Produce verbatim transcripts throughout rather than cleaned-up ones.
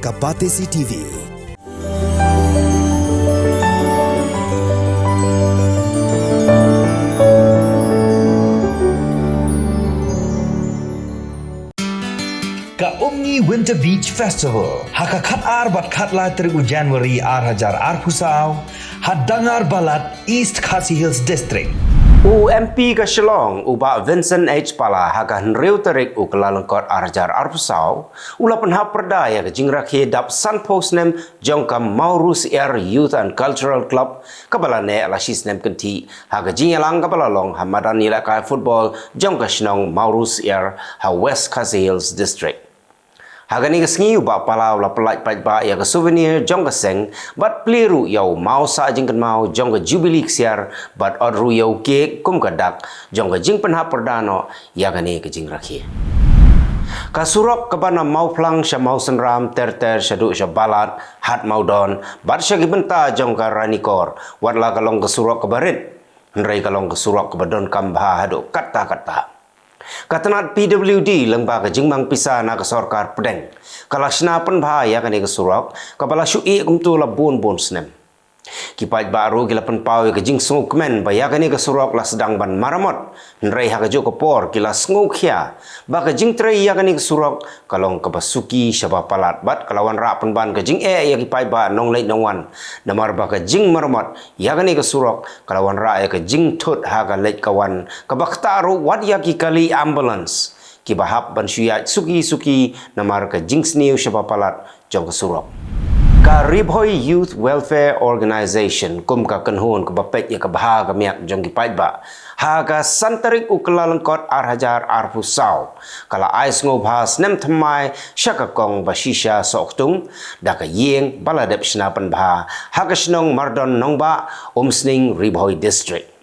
A Batesi T V. Ka Umngi Winter Beach Festival ha ka khat ar bad khat lai tarik u January ar hajar arphew saw ha Dangar Balat, East Khasi Hills District. U M P ka Shillong, u Bah Vincent H Pala, ha ka hynriew tarik u Kyllalyngkot ar hajar arphew saw, u la pynhap pyrda ïa ka jingrakhe dap sanphew snem jong ka Mawrynieng Youth and Cultural Club, kaba la neh la shi snem kynthih, ha ka jingïalang kaba la long ha madan ïalehkai football jong ka shnong Mawrynieng ha West Khasi Hills District. Ha kane ka sngi u Bah Pala u la pyllait paidbah ïa ka souvenir jong ka seng, bad plie ruh ïa u maw sah jingkynmaw jong ka Jubilee ksiar, bad ot ruh ïa u cake kum ka dak jong ka jingpynhap pyrda noh ïa kane ka jingrakhe. Ka surok kaba na Mawphlang sha Mawsynram, ter ter shaduh sha Balat, Hat Mawdon, bad sha ki bynta jong ka Ranikor, wat la ka long ka surok kaba rit, hynrei ka long ka surok kaba donkam bha haduh katta katta. Ka tnad P W D lyngba ka jingmang pisa na ka sorkar pdeng, ka la shna pynbha ïa kane ka surok, kaba la shu ïeh kumto la bun bun snem. Ki paidbah ruh ki la pynpaw ïa ka jingsngewkmen ba ïa kane ka surok la sdang ban maramot, hynrei ha kajuh ka por ki la sngewkhia ba ka jingtrei ïa kane ka surok ka long kaba suki shaba palat, bad ka la wanrah pynban ka jingeh ïa ki paidbah nongleit nongwan, namar ba ka jingmaramot ïa kane ka surok ka la wanrah ïa ka jingthut ha ka leit ka wan, kaba ktah ruh wat ïa ki kali ambulance kiba hap ban shu ïaid suki suki namar ka jingsniew shaba palat jong ka surok. Ka Ri Bhoi Youth Welfare Organization kum ka kynhun kaba peit ïa ka bha ka miat jong ki paidbah, ha ka san tarik u Kyllalyngkot ar hajar arphew saw, ka la ai sngewbha snem thymmai sha ka kong Bashisha Sohktung, da ka ïing ba la dep shna pynbha ha ka shnong Mardon Nongbah, Umsning, Ri Bhoi District.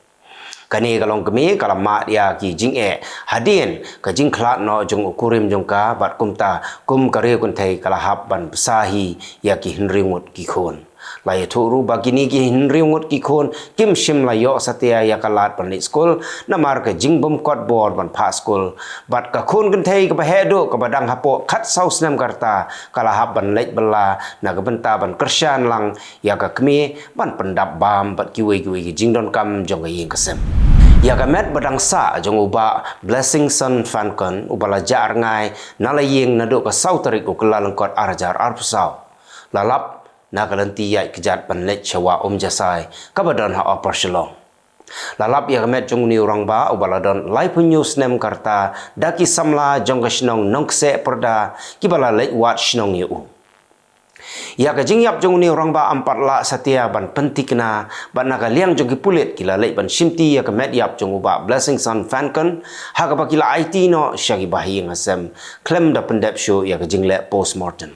Kane ka longkmie ka la mad ïa ki jingeh hadien ka jingkhlad noh jong u kurim jong ka, bad kumta kum ka riew kynthei ka la hap ban bsa hi ïa ki hynriew ngut ki khun. La ïathuh ruh ba kine ki hynriew ngut ki khun kim shym la ïoh satia ïa ka lad ban leit skul namar ka jingbym kot bor ban phah skul, bad ka khun kynthei kaba heh duh kaba dang hapoh khatsaw snem ka rta ka la hap ban leit bylla na ka bynta ban kyrshan lang ïa ka kmie ban pyndap bam bad kiwei kiwei ki jingdonkam jong ka ïing ka sem. Ïa ka met ba dang sah jong u Bah Blessingson Fankon, uba la jah rngai na la ïing naduh ka saw tarik u Kyllalyngkot ar hajar arphew saw, la lap na ka lynti ïaid kjat ban leit sha Wah Umjasai, kaba don ha Upper Shillong. La lap ïa ka met jong une u rangbah uba la don laiphew hynñiew snem ka rta da ki samla jong ka shnong Nongkseh Pyrda, kiba la leit wad shnong ïa u. Ïa ka jingïap jong une u rangbah ym pat lah satia ban pynthikna, bad na ka liang jong ki pulit ki la leit ban shimti ïa ka met ïap jong u Bah Blessingson Fankon, ha kaba ki la aiti noh sha ki bahaïing hasem khlem da pyndep shuh ïa ka jingleh postmortem.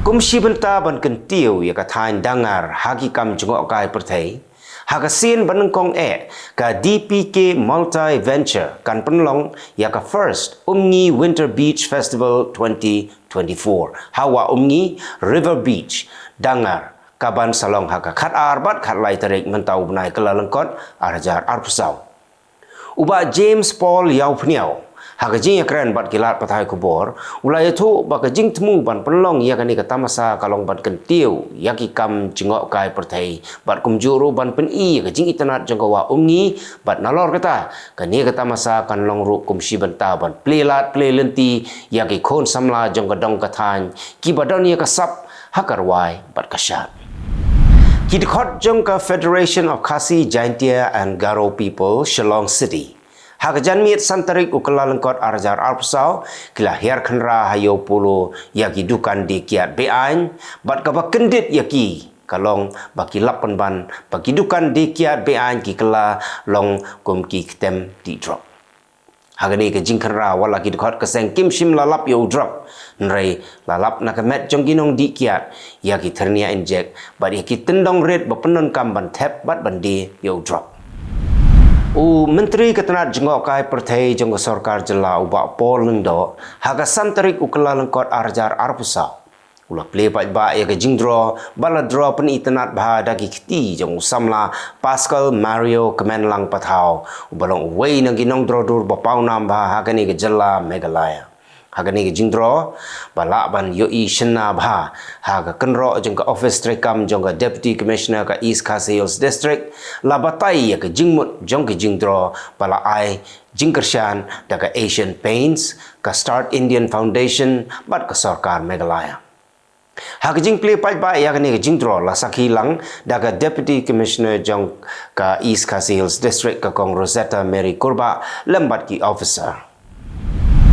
Kum shi bynta ban kyntiew ïa ka thaiñ Dangar ha ki kam jngohkai pyrthei, ha ka sien ba nyngkong eh, ka D P K Multi Venture kan pynlong ïa ka First Umngi Winter Beach Festival twenty twenty-four ha Wah Umngi River Beach, Dangar, kaban sa long ha ka khat ar bad khat lai tarik mynta u bnai Kyllalyngkot ar hajar arphew saw. U Bah James Paul Ïawphniaw, ha ka jingïakren bad ki lad pathai khubor, u la ïathuh ba ka jingthmu ban pynlong ïa kane ka tamasa ka long ban kyntiew ïa ki kam jngohkai pyrthei, bad kumjuh ruh ban pyni ïa ka jingitynnad jong ka Wah Umngi, bad nalor kata, kane ka tamasa kan long ruh kum shi bynta ban plie lad plie lynti ïa ki khun samla jong ka dong ka thaiñ, kiba don ïa ka sap ha ka rwai bad ka shad. Ki dkhot jong ka Federation of Khasi Jaintia and Garo People, Shillong City, ha ka janmiet san tarik u Kyllalyngkot ar hajar arphew saw, ki la hiar khynra ha Ïew Polo ïa ki dukan die kiad be-aiñ, bad kaba kyndit ïa ki ka long ba ki lap pynban ba ki dukan die kiad be-aiñ ki kylla long kum ki ktem dih drok. Ha kane ka jingkhynra, wat la ki dkhot ka seng kim shym la lap ïa u drok, hynrei la lap na ka met jong ki nongdih kiad ïa ki thyrnia injek bad ïa ki tyndong rit ba pyndonkam ban thep bad ban die ïa u drok. U Myntri ka tnad jngohkai pyrthei jong ka sorkar jylla, u Bah Paul Lyngdoh, ha ka san tarik u Kyllalyngkot ar hajar arphew saw, u la plie paidbah ïa ka jingdro ba la dro pynitynnad bha da ki kti jong u samla Pascal Mario Kmenlang Pathaw, uba long uwei na ki nongdro dur ba pawnam bha ha kane ka jylla Meghalaya. Ha kane ka jingdro ba lah ban ïohi shynna bha ha ka kynroh jong ka office treikam jong ka Deputy Commissioner ka East Khasi Hills District, la batai ïa ka jingmut jong ka jingdro ba la ai jingkyrshan da ka Asian Paints, ka Start Indian Foundation bad ka sorkar Meghalaya. Ha ka jingplie paidbah ïa kane ka jingdro la sakhi lang da ka Deputy Commissioner jong ka East Khasi Hills District, ka Kong Rosetta Mary Kurbah, lem bad ki officer.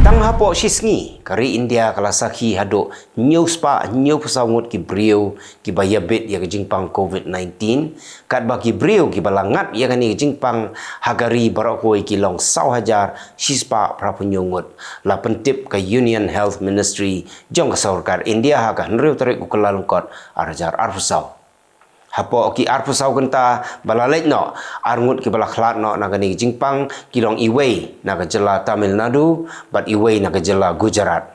Tang hapoh shi sngi ka ri India ka la sakhi haduh hynñiew spah hynñiew phew saw ngut ki briew kiba ïabit ïa ka jingpang covid nineteen, katba ki briew kiba la ngat ïa kane ka jingpang ha ka ri baroh kawei ki long saw hajar shi spah phra phew hynñiew ngut, la pyntip ka Union Health Ministry jong ka sorkar India ha ka hynriew tarik u Kyllalyngkot ar hajar arphew saw. Hapoh ki arphew saw kynta ba la leit noh, ar ngut kiba la khlad noh na kane ka jingpang ki long iwei na ka jylla Tamil Nadu bad iwei na ka jylla Gujarat.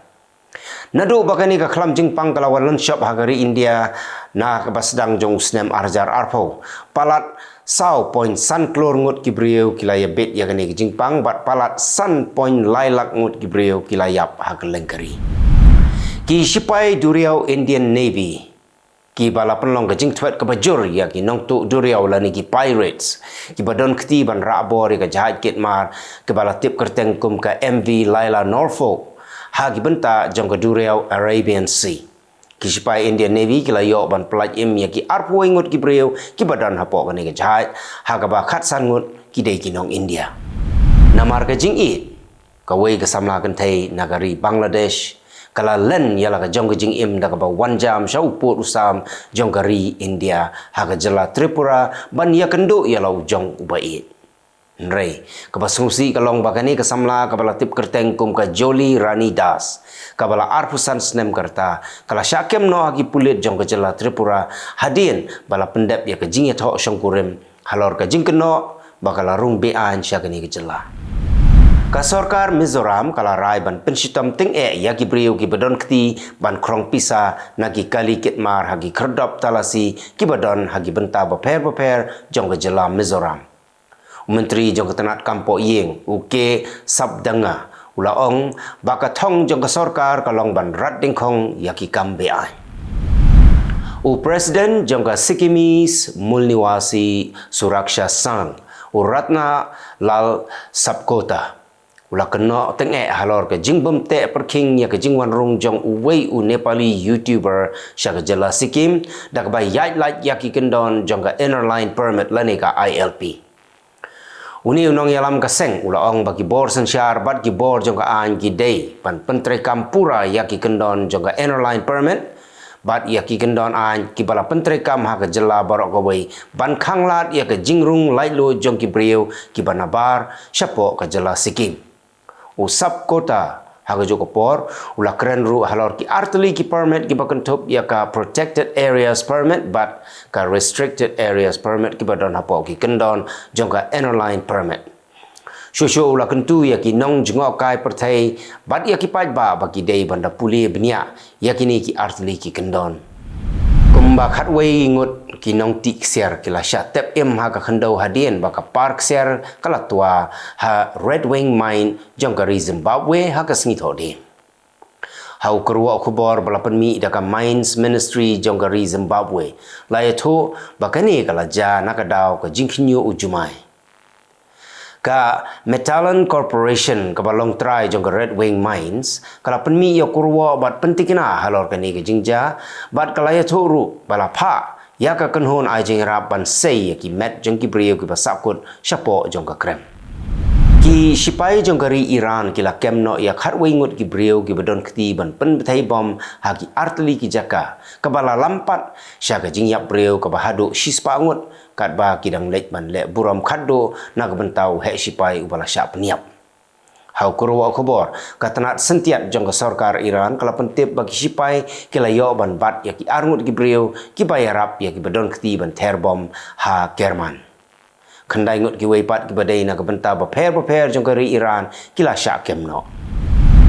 Naduh ba kane ka khlam jingpang ka la wan lynshop ha ka ri India na kaba sdang jong u snem ar hajar arphew, palat saw point san klur ngut ki briew ki la ïabit ïa kane ka jingpang bad palat san point lai lak ngut ki briew ki la ïap ha kylleng ka ri. Ki shipai duriaw Indian Navy kiba la pynlong ka jingthwet kaba jur ïa ki nongtuh duriaw lane ki pirates kiba don kti ban rah bor ïa ka jahaj kit mar kiba la tip kyrteng kum ka M V Laila Norfolk ha ki bynta jong ka duriaw Arabian Sea. Ki shipai Indian Navy ki la ïoh ban pyllait im ïa ki arphew wei ngut ki briew kiba don hapoh kane ka jahaj, ha kaba khatsan ngut ki dei ki nong India. Namar ka jingïeit, kawei ka samla kynthei na ka ri Bangladesh ka la len ïa la ka jong ka jingim da kaba wan jam sha u pud u sam jong ka ri India ha ka jylla Tripura ban ïakynduh ïa la u jong u ba ïeit. Hynrei kaba sngewsih ka long ba kane ka samla kaba la tip kyrteng kum ka Jolly Rani Das, kaba la arphew san snem ka rta, ka la shah kem noh ha ki pulit jong ka jylla Tripura hadien ba la pyndep ïa ka jingïathoh shongkurim halor ka jingkynnoh ba ka la rung be-aiñ sha kane ka jylla. Ka sorkar Mizoram ka la rai ban pynshitom tyngeh ïa ki briew kiba don kti ban khrong pisa na ki kali kit mar ha ki khyrdop talasi kiba don ha ki bynta bapher bapher jong ka jylla Mizoram. U Myntri jong ka tnat kam poh ïing, u K Sapdanga, u la ong ba ka thong jong ka sorkar ka long ban rat dyngkhong ïa ki kam be-aiñ. U President jong ka Sikkimese Mulniwasi Suraksha Sangh, u Ratna Lal Sapkota, u la kynnoh tyngeh halor ka jingbymteh pyrkhing ïa ka jingwanrung jong uwei u Nepali YouTuber sha ka jylla Sikkim da kaba ïaid lait ïa ki kyndon jong ka Inner Line Permit lane ka I L P. Une u nongïalam ka seng u la ong ba ki bor synshar bad ki bor jong ka aiñ ki dei ban pyntreikam pura ïa ki kyndon jong ka Inner Line Permit bad ïa ki kyndon aiñ kiba la pyntreikam ha ka jylla baroh kawei ban khanglad ïa ka jingrung laitluid jong ki briew kiba nabar shapoh ka jylla Sikkim. U Sapkota ha kajuh ka por u la kren ruh halor ki artylli ki permit kiba kynthup ïa ka Protected Areas Permit bad ka Restricted Areas Permit kiba don hapoh ki kyndon jong ka Inner Line Permit. Shuh shuh u la kyntu ïa ki nongjngohkai pyrthei bad ïa ki paidbah ba ki dei ban da pule bniah ïa kine ki artylli ki kyndon. Kumba khatwei ngut ki nongtih ksiar ki la shah tep im ha ka khyndew hadien ba ka par ksiar ka la twa ha Red Wing Mine jong ka ri Zimbabwe ha ka sngi Thohdieng. Ha u kyrwoh khubor ba la pynmih da ka Mines Ministry jong ka ri Zimbabwe, la ïathuh ba kane ka la jia na ka daw ka jingkhynñiuh u jumai. Ka Metalon Corporation kaba long trai jong ka Red Wing Mines ka la pynmih ïa u kyrwoh bad pyntikna halor kane ka jingjia bad ka la ïathuh ruh ba la phah ïa ka kynhun ai jingïarap ban sei ïa ki met jong ki briew kiba sahkut shapoh jong ka krem. Ki shipai jong ka ri Iran ki la kem noh ïa khatwei ngut ki briew kiba don kti ban pynbthei bom ha ki artylli ki jaka, kaba la lampat sha ka jingïap briew kaba haduh shispah ngut, katba ki dang leit ban leh burom khatduh na ka bynta u heh shipai uba la shah pynïap. Ha u kyrwoh khubor, ka tnat syntiat jong ka sorkar Iran ka la pyntip ba ki shipai ki la ïoh ban bat ïa ki ar ngut ki briew kiba ïarap ïa kiba don kti ban ther bom ha Kerman. Khyndai ngut kiwei pat kiba dei na ka bynta bapher bapher jong ka ri Iran ki la shah kem noh.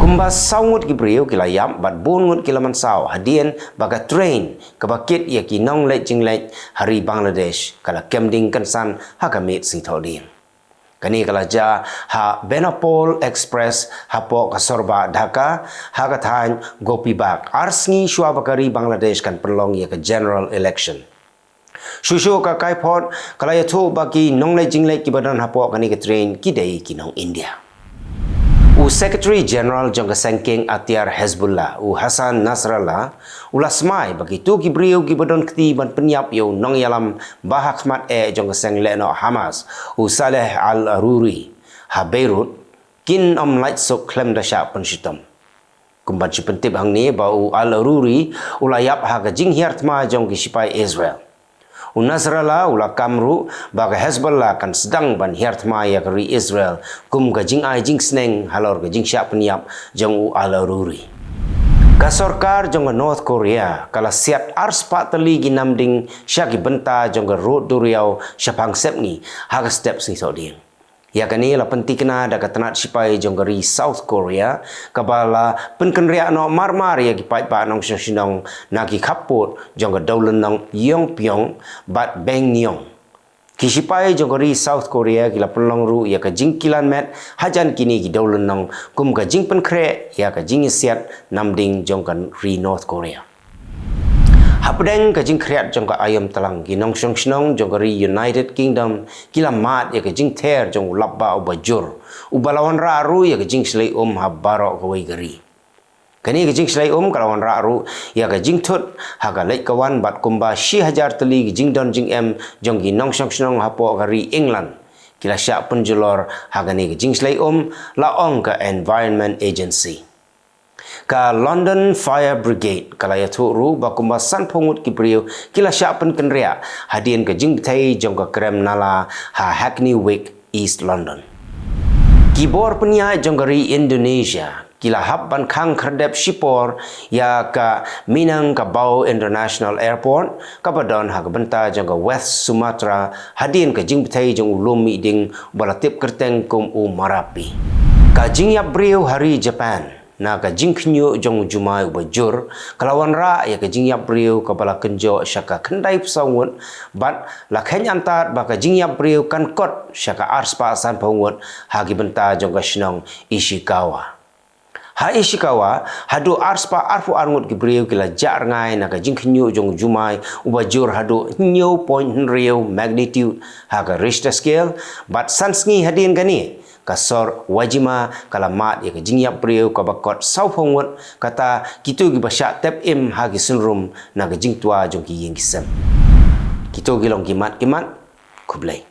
Kumba saw ngut ki briew ki la ïap bad bun ngut ki la mynsaw hadien ba ka train kaba kit ïa ki nongleit jingleit ha ri Bangladesh ka la kem ding kynsan ha ka miet sngi Thohdieng. Kane ka la jia ha Benapole Express hapoh ka Sorbagh Dhaka, ha ka thaiñ Gopibagh, ar sngi shuwa ba ka ri Bangladesh kan pynlong ïa ka general election. Shuh shuh ka Kaipod ka la ïathuh ba ki nongleit jingleit kiba don hapoh kane ka train ki dei ki nong India. U Secretary General jong ka sengkeng atiar Hezbollah, u Hassan Nasrallah, u la smai ba kito ki briew kiba don kti ban pynïap ïa u nongïalam ba ha khmat eh jong ka seng lehnoh Hamas, u Saleh Al-Aruri, ha Beirut, kin ym lait suk khlem da shah pynshitom. Kum ban shu pyntip hangne ba u Al-Aruri u la ïap ha ka jinghiar thma jong ki shipai Israel. U Nasrallah u la kam ruh ba ka Hezbollah kan sdang ban hiar thma ïa ka ri Israel kum ka jingai jingsneng halor ka jingshah pynïap jong u Al-Aruri. Ka sorkar jong ka North Korea ka la siat arspah tylli ki namding sha ki bynta jong ka rud duriaw shaphang sepngi ha ka step sngi Thohdieng. Ïa kane la pyntikna da ka tnat shipai jong ka ri South Korea, kaba la pynkynriah noh mar mar ïa ki paidbah nongshong shnong na ki khappud jong ka dewlynnong Yongbyon bad Baekneong. Ki shipai jong ka ri South Korea ki la pynlong ruh ïa ka jingkilan met hajan kine ki dewlynnong kum ka jingpynkhreh ïa ka jingïasiat namding jong ka ri North Korea. Hapdeng ka jingkhriat jong ka aïom tlang, ki nongshong shnong jong ka ri United Kingdom ki la mad ïa ka jingther jong u lapbah uba jur, uba la wanrah ruh ïa ka jingshlei um ha baroh kawei ka ri. Kane ka jingshlei um ka la wanrah ruh ïa ka jingthut ha ka leit ka wan bad kumba shi hajar tylli ki jingdon jingem jong ki nongshong shnong hapoh ka ri England ki la shah pynjulor ha kane ka jingshlei um, la ong ka Environment Agency. Ka London Fire Brigade ka la ïathuh ruh ba kumba sanphew ngut ki briew ki la shah pynkynriah hadien ka jingbthei jong ka krem nala ha Hackney Wick, East London. Ki bor pynïaid jong ka ri Indonesia ki la hap ban khang khyrdep shipor ïa ka Minangkabau International Airport, kaba don ha ka bynta jong ka West Sumatra, hadien ka jingbthei jong u lum mihding ba la tip kyrteng kum u Marapi. Ka jingïap briew ha ri Japan na ka jingkhynñiuh jong u jumai uba jur ka la wanrah ïa ka jingïap briew kaba la kynjoh sha ka khyndai phew saw ngut, bad la kheiñ antad ba ka jingïap briew kan kot sha ka arspah sanphew ngut ha ki bynta jong ka shnong Ishikawa. Ha Ishikawa, haduh arspah arphew ar ngut ki briew ki la jah rngai na ka jingkhynñiuh jong u jumai uba jur haduh hynñiew point hynriew magnitude ha ka Richter scale, bad san sngi hadien kane, ka sor Wajima ka la mad ïa ka jingïap briew kaba kot sawphew ngut, kata kito kiba shah tep im ha ki synrum na ka jingtwa jong ki ïing ki sem. Kito ki long ki mat ki mat. Khublei.